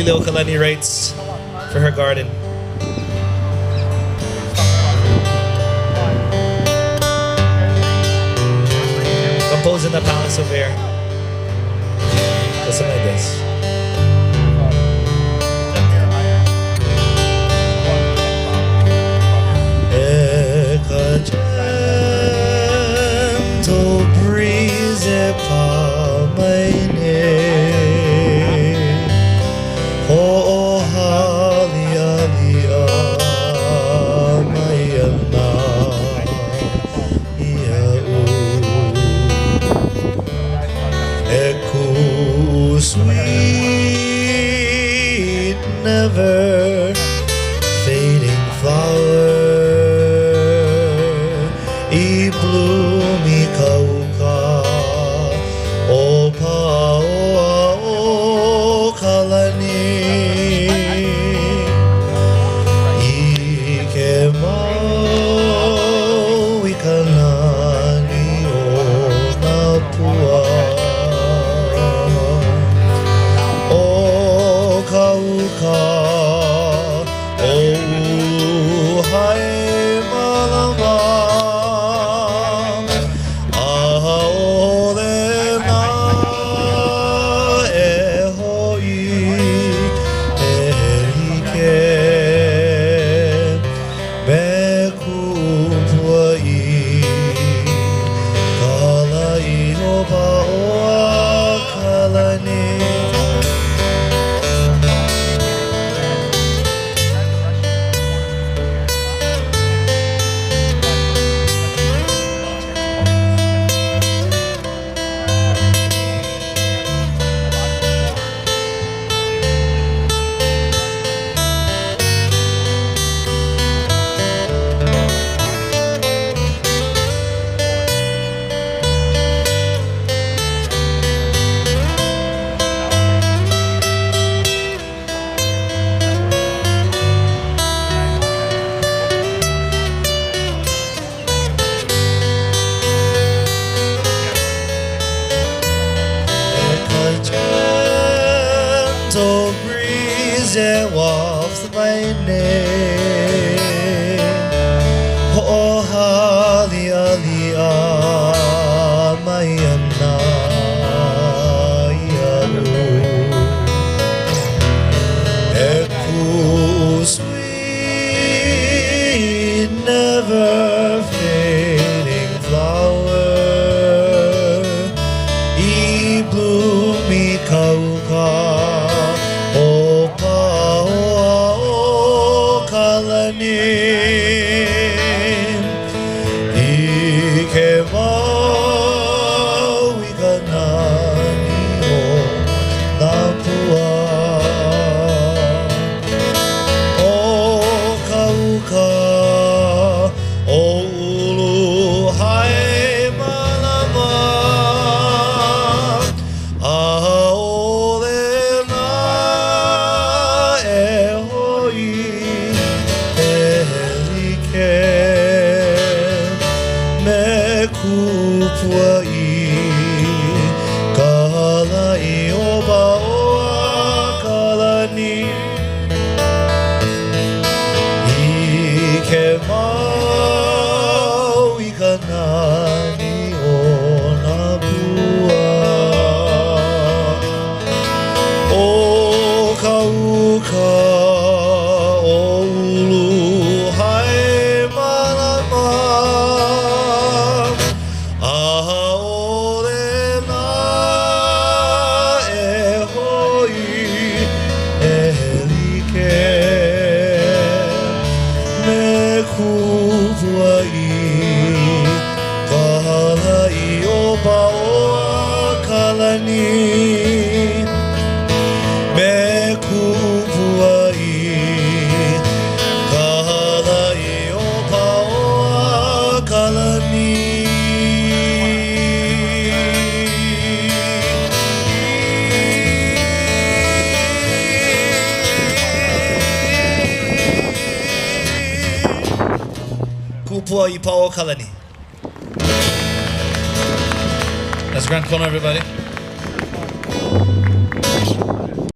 Liliuokalani writes for her garden. Composed in the Palace of Air. Listen like this. E ka gentle breeze e pā mai nei Hoʻohālialia mai ana iaʻu E ku sweet never fading flower I bloom i ka uka o Paoa o Kalani I ke mau i ka nani o nā pua O ka uka o Uluhaimalama ʻAʻole naʻe hoʻi e like me kuʻu pua i ka laʻi o Paoakalani. E ka gentle breeze e wafts mai nei Hoʻohālialia mai ana iaʻu E ku sweet never fading flower I bloom i ka uka o Paoa o Kalani I ke mau i ka nani o nā pua O ka uka o Uluhaimalama ʻAʻole naʻe hoʻi e like me kuʻu pua i ka laʻi o Paoakalani I ke mau i ka nani o nā pua O ka uka o Uluhaimalama ʻAʻole naʻe hoʻi e like me kuʻu pua i ka laʻi o Paoakalani Me kuʻu pua i ka laʻi o Paoakalani. Kuʻu pua i Paoakalani. That's Grant Kono, everybody.